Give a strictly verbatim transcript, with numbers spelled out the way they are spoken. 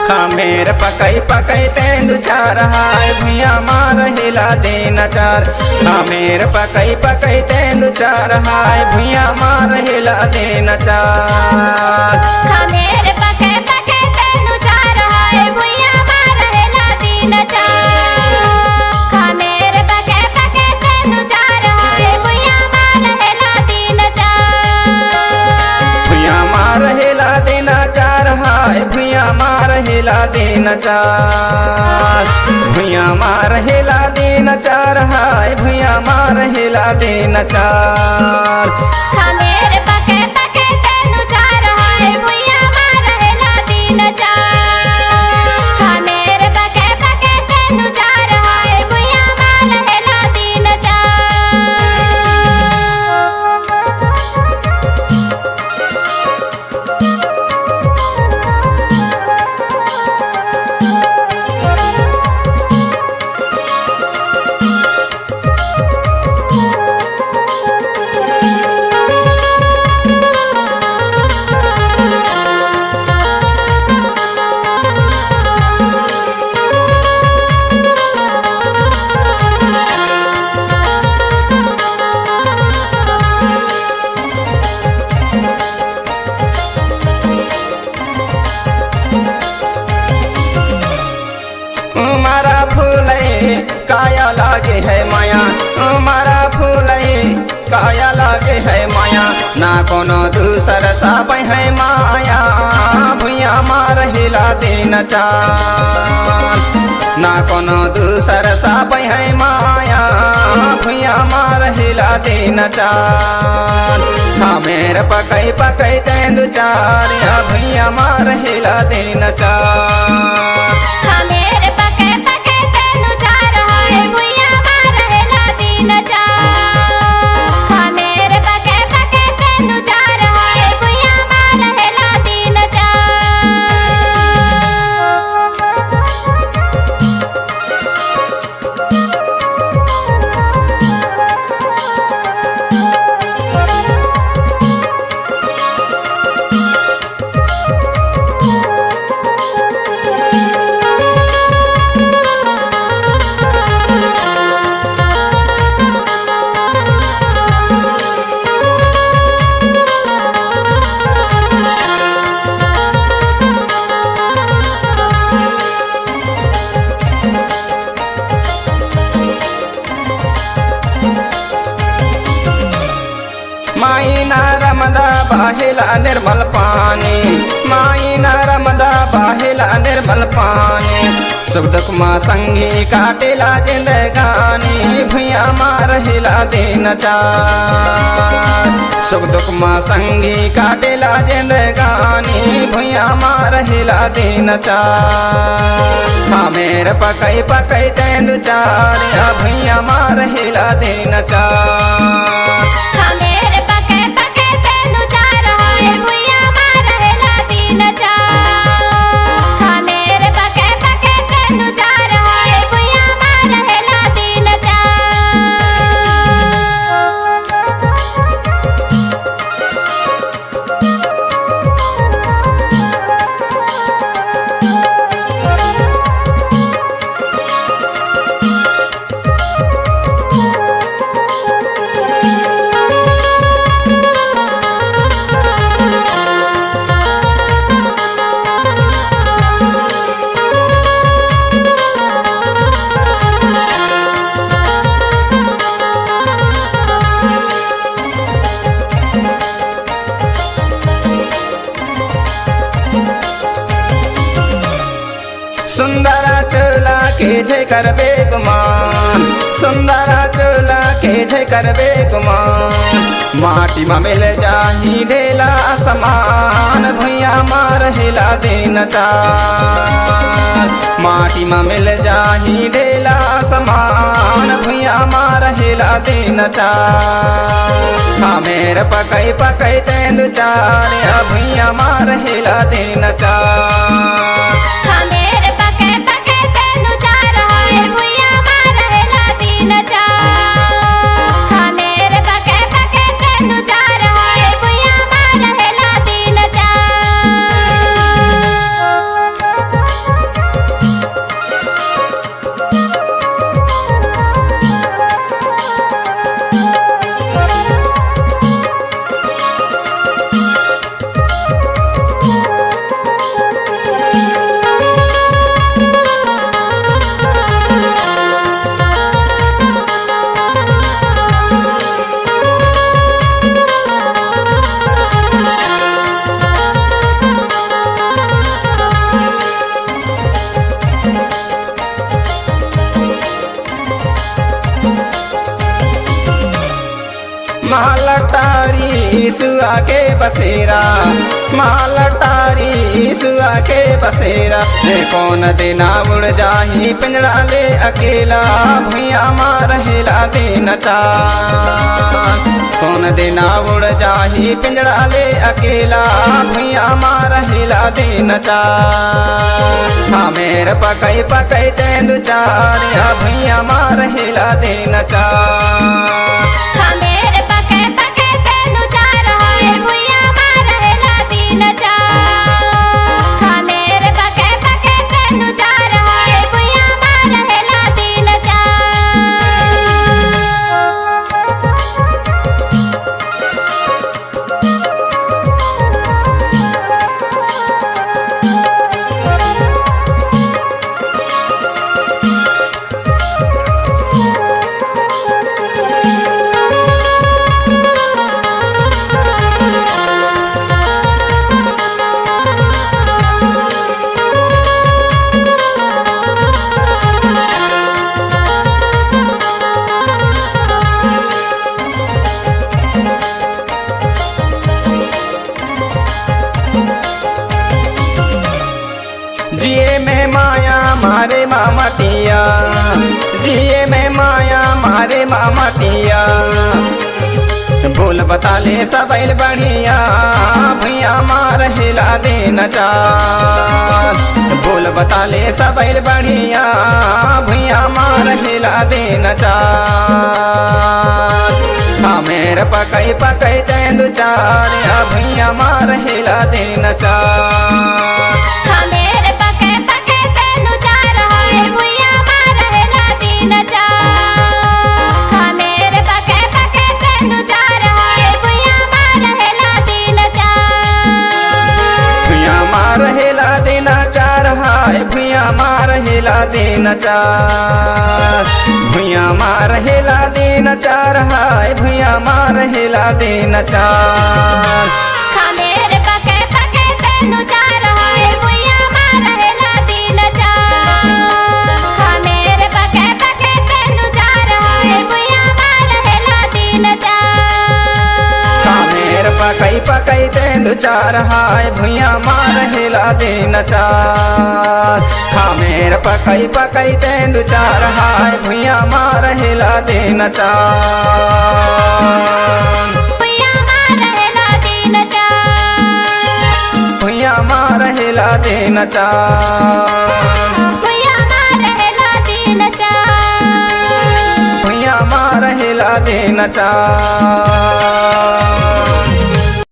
Khmer पकई पकई tendu चार हाय, भुइयां मार हिला देना चार। खमेर पकई पकई तेंदु चार हाय, भुइयां मार हिला देना चार। खमेर पकई पकई तेंदु चार हाय, भुइयां मार हिला देना चार। खमेर पकई पकई तेंदु चार हाय, भुइयां मार हिला देना चार। भुइयां मार हिला देना चार हाय, भुइयां मार हिला देना चार। भुइयां मार हिला देना चार हाय, भुइयां मार हिला देना चार। खमेर पकई पकई तेंदु चार हाय, भुइयां मार हिला देना चार। खमेर पकई पकई तेंदु चार हाय, भुइयां मार हिला देना चार। उमरा फूलई काया लागे है माया, उमरा फूलई काया लागे है माया, ना कोनो दूसर सापै है माया, भुइयां मार हिला देना चार। ना कोनो दूसर सापै है माया, भुइयां मार हिला देना चार। खमेर पकई पकई तेंदु चार, या भुइयां मार हिला देना चार। खमेर पकई पकई तेंदु चार हाय, भुइयां मार हिला देना चार। खमेर पकई पकई तेंदु चार हाय, भुइयां मार हिला देना चार। माई नरमदा बहेला निर्मल पानी, माई नरमदा बहेला निर्मल पानी। सुख दुख मा संगी काटेला जिंदगानी, भुइयां मार हिला देना चार। सुख दुख मा संगी काटेला जिंदगानी, भुइयां मार हिला देना चार। खमेर पकई पकई तेंदु चार, या भुइयां मार हिला देना चार। खमेर पकई पकई तेंदु चार हाय, भुइयां मार हिला देना चार। खमेर पकई पकई तेंदु चार हाय, भुइयां मार हिला देना चार। सुंदरा चोला के झे करबे गुमान, सुंदरा चोला के झे करबे गुमान। माटी म मिल जाही ढेला समान, भुइयां मार हिला देना चार। माटी म मिल जाही ढेला समान, भुइयां मार हिला देना चार। खमेर पकई पकई तेंदु चार, या भुइयां मार हिला देना चार। खमेर पकई पकई तेंदु चार हाय, भुइयां मार हिला देना मालटारी ईसुआ के बसेरा, मालटारी ईसुआ के बसेरा। ए कोन दिन उड़ जाही पिंजड़ा ले अकेला, भुइयां मा रहेला दिन चान। कोन दिन उड़ जाही पिंजड़ा ले अकेला, भुइयां मा रहेला दिन चान। हमेर पकई पकई तेंदू चार, या भुइयां मा रहेला दिन चान। हमेर पकई पकई तेंदू चार, हाय भुइयां मा रहेला दिन चान। हमेर पकई पकई तेंदू चार, हाय भुइयां मा रहेला दिन चान। जिए में माया मारे मामटिया, जिए में माया मारे मामटिया। बोल बता ले सबैल बढ़िया, भुइयां मा रहेला दिन चान। बोल बता ले सबैल बढ़िया, भुइयां मा रहेला दिन चान। हमेर पकई पकई तेंदू चार, या भुइयां मा रहेला दिन चान। हमेर पकई पकई तेंदू चार, हाय भुइयां मा रहेला दिन चान। हमेर पकई पकई तेंदू चार, हाय भुइयां मा रहेला दिन चान। भुइयां मा रहेला दिन चार, हाय भुइयां मा रहेला दिन चार। भुइयां मा रहेला दिन चार, हाय भुइयां मा रहेला दिन चार। खमेर पकई पकई तेंदू चार, हाय भुइयां मा रहेला दिन चार। खमेर पकई पकई तेंदू चार, हाय भुइयां मा रहेला दिन चार। खमेर पकई पकई तेंदू चार, हाय भुइयां मा रहेला दिन चार। खमेर पकई पकई तेंदू चार, हाय भुइयां मा रहेला दिन चान। भुइयां मा रहेला दिन चान। भुइयां मा रहेला दिन चान। भुइयां मा रहेला दिन चान। भुइयां मा रहेला दिन चान।